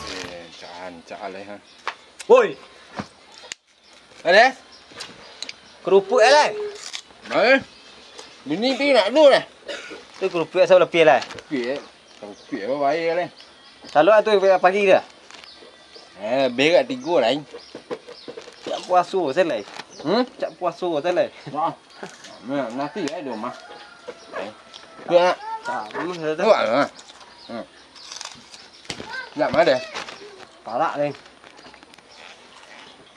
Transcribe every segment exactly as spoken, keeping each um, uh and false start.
Eh, rancak alai, ha. Woi! Ades, kerupuk alai. Eh, bini pi nak dulu lah. Tu kerupuk asa lapih alai. Kerupuk, eh. Kerupuk apa baik alai. Talok tu pagi dah. Eh, berak tigo lain. Cak puaso selai. Hmm? Cak puaso selai. Nah, nasi ya di rumah. Eh. Tu nak. Sama dah tu. Tu nak. Hmm. Nak mana? Parak ni.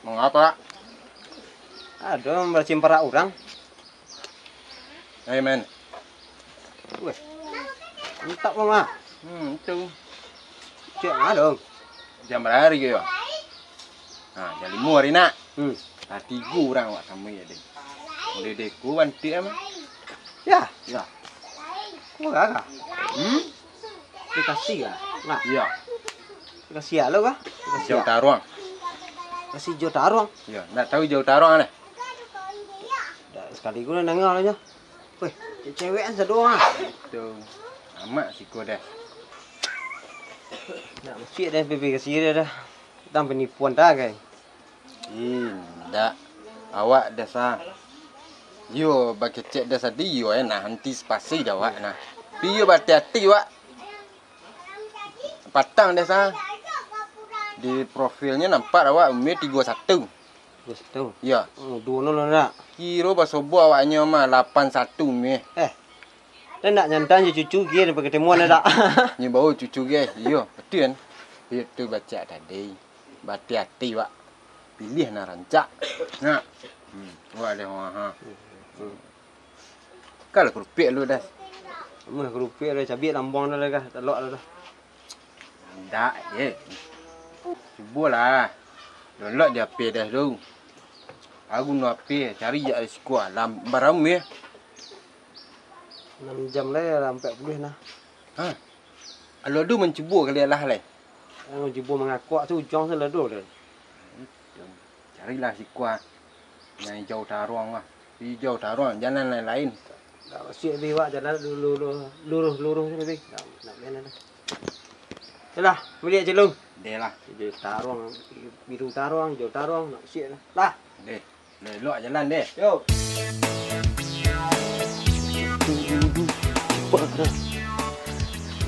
Mangapa? Ado mambarasihan parak urang. Ayo, men. Weh. Mantap, Bang, ah. Hmm, itu. Cek mana, Bang? Jam bara hari ke, yo? Ha, jam limo hari nak. Hmm. Ha, tigo urang awak samo ya, deh. Model deko bantik ama. Ya. Ya. Kau gagah. Hmm? Aplikasi kah? Nah. Iya. Aplikasi alo kah? Aplikasi Ijau a-, Taruang. Aplikasi Ijau Taruang. Iya, ndak tahu Ijau Taruang lah. Dak, sakali ku lah danga lah nyo. Weh, cewek-cewek kan sado ah. Itu. Amak siko dah. Nak masuk dah aplikasi dia dah. Tang penipuan dah, guys. Indak. Awak desa. Iyo, bakecek desa di iyo, eh, nah, antisipasi dah awak, nah. Tapi iyo, bahati-hati, wak. Patang desa. Di profilnyo nampak awak umia tigo satu. Tigo satu? Iyo. Oh, duo nol lah, nak. Kiro basobo awaknyo mah lapan satu umia. Eh. Dah nak nyantan jo cucu, gie dah bakatamuan dah, dak? Nyo bawa cucu, gie. Iyo, betul kan? Iyo, tu bacak tadi. Bahati-hati, wak. Pilih nan rancak. Nah. Hmm, wak deh, wak, ha. Kalau kerupuk lu dah. Amuah kerupuk dah, cabiak lambang dah lah kah, talok dah dah. Ndak, ye. Cubolah. Download je H P dah tu. Aku no H P, cari je risiko alam. Baramu, ye? Enam jam lah, lah ampek puluah nah. Ha. Kalau ado mancubo kali lah, lai. Yang mancubo mangakok tu ujung tu lah tu, lai. Itu. Carilah siko, ah. Nan ijau taruang lah. Ijau taruang, jan nan lain-lain. Dak masuak dek awak jalan lu-, lu-, lu-, luruih-luruih tu, dek. Dak, dak main dah. Yalah, baliak je lu. Deh lah. Ijau taruang, biru taruang, ijau taruang, dak masuak dah. Lah. Deh. Elok jalan deh. Yo.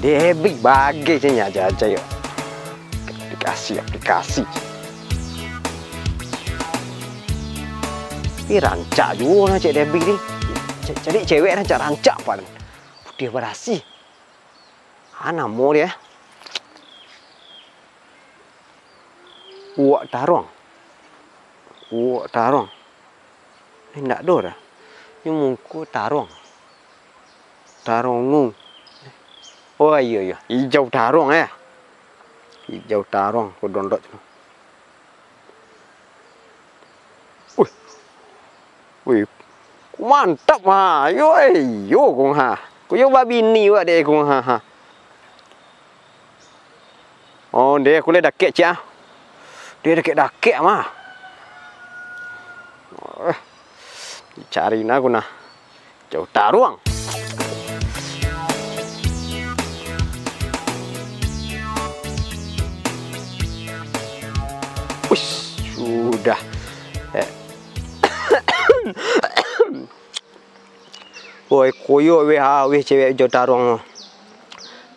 Deh, big bagai je nyo aja-aja yo. Aplikasi, aplikasi. Tapi rancak juo lah cek Debbie ni. Cek, cari cewek rancak-rancak pan. Putih barasih. Ah, namo dia? Uwak Taruang. Uwak Taruang. Eh, ndak ado dah. Nyo muko taruang. Taruang nu. Oh, iyo, iyo. Ijau taruang, eh. Ijau taruang, ko download tu. Wih. Wih. Mantap, ha. Yo, eh, yo, kong, ha. Ko yo babini wak dek, kong, ha, ha. Oh, ndeh, aku lai dakek, ciek, ah. Ndeh, dakek-dakek, mah. Eh, cari nah aku, nah. Jauh taruang. Wis, sudah. Eh. Woi, koyo weh, ah, weh, cewek jo taruang.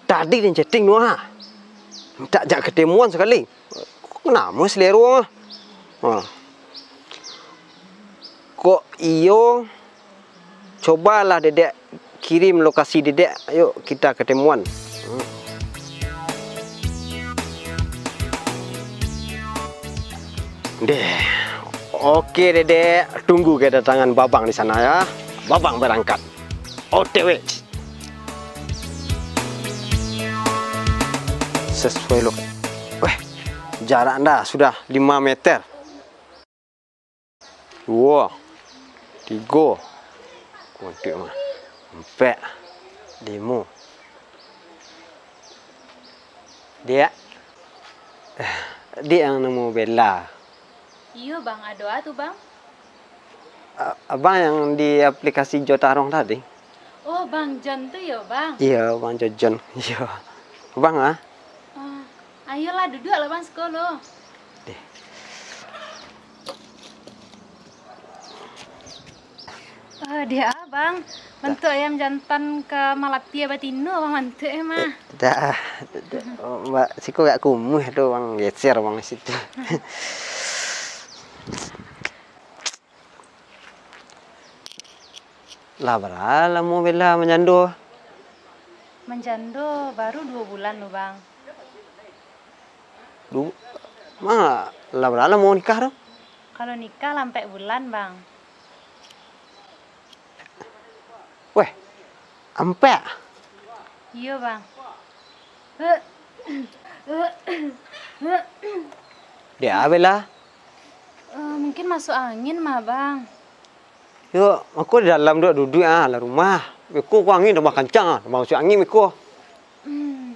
Tadi den chatting tu, ha. Mintak jak ketemuan sakali. Kok namo selero, ha. Ha. Kok iyo, cobalah Dedek kirim lokasi Dedek, ayo kita ketemuan. Hmm. Deh. Oke, Dedek. Tunggu kedatangan Babang di sana, ya. Babang berangkat. O T W. Sesuai lo-, weh, jarak nda sudah lima meter. Duo. Tigo. Untuk mah. Ampek. Limo. Diak. Diak yang namo Bella. Iyo, Bang. Ado a tu, Bang? A-, abang yang di aplikasi Jo Taruang tadi? Oh, Bang John tu yo, Bang? Iyo, Bang Jojon. Iyo. Abang, ah? Ah, ayolah, duduaklah, Bang, siko lo. Deh. Ah, deh, ah, Bang. Mantuak ayam jantan ka malapia batino, Bang, mantuak, eh, mah. Eh, dah, dah, dah. Oh, Mbak, siko agak kumuh tu, Bang. Geser, Bang, situ. Lah bara lamo Bella manjando? Manjando baru duo bulan tu, Bang. Du-, ma, lah bara lamo nikah tu? Kalau nikah lah ampek bulan, Bang. Weh, ampek? Iyo, Bang. Dek a, Bella? Eh, mungkin masuak angin mah, Bang. Yo, mako di dalam duduak-duduak, ah, lah rumah. Beko ko angin tambah kancang, ah, tambah masuak angin beko. Hmm.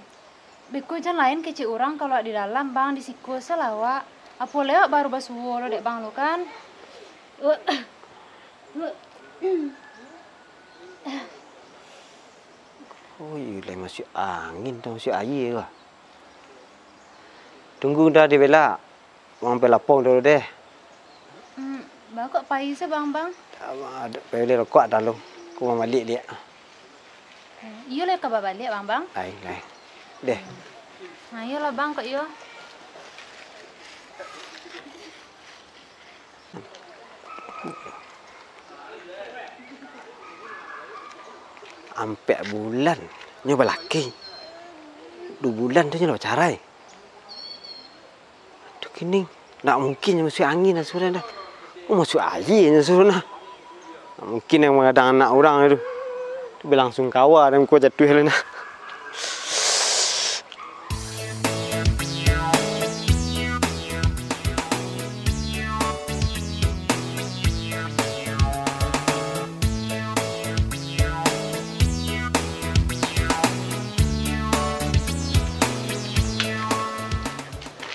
Beko jan lain kecek urang kalau di dalam, Bang, di siko se lah awak. Apo lewat baru basuo lo dek Bang lo kan. Oh, iyo lah masuak angin tu, masuak aia lah. Tunggu dah di Bella. Bang pai lapau dulu deh. Hmm, Bang kok pai se, Bang, Bang? Abang ado pai bali rokok dalam. Aku mambaliak liak. Hmm, iyo lah ka babaliak, Bang, Bang. Lai, lai. Deh. Nah, iyolah, Bang, kok iyo. Ampek bulan nyo balaki. Duo bulan tu nyo lah bacarai. Aduh, kini ndak mungkin nyo masuak angin lah surang dah. Oh, masuak aia nyo surang dah. Ndak mungkin yang mangadang anak urang tu. Tu balangsung kawa dan ko jatuah lah nah.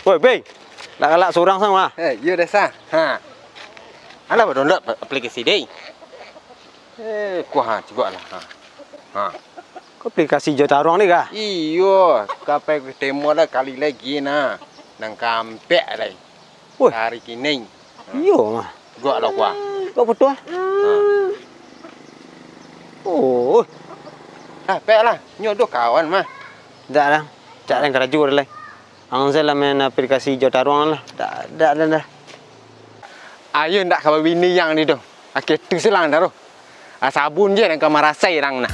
Woi, Beng. Nak galak surang samo ah? Eh, iyo deh, Sa. Ha. Alah, ba-download aplikasi deh. Eh, kuah, ha, cubo lah. Ha. Ha. Ko aplikasi Jo Taruang ni kah? Iyo, kapai ketemu lah kali lagi nah. Nang kaampek lai. Woi. Hari kini. Iyo mah. Gok lah kuah. Gok putuh ah. Ha. Oh. Ah, pek lah. Nyo doh kawan mah. Dak lah. Cak den karajo dah lai. Ang se lah main aplikasi Jo Taruang lah. Dak, dak, dak, dak. Ayo ndak ka babini yang ni doh. Akhir tu selang dah doh. Ah, sabun je nan ka marasai rang nah.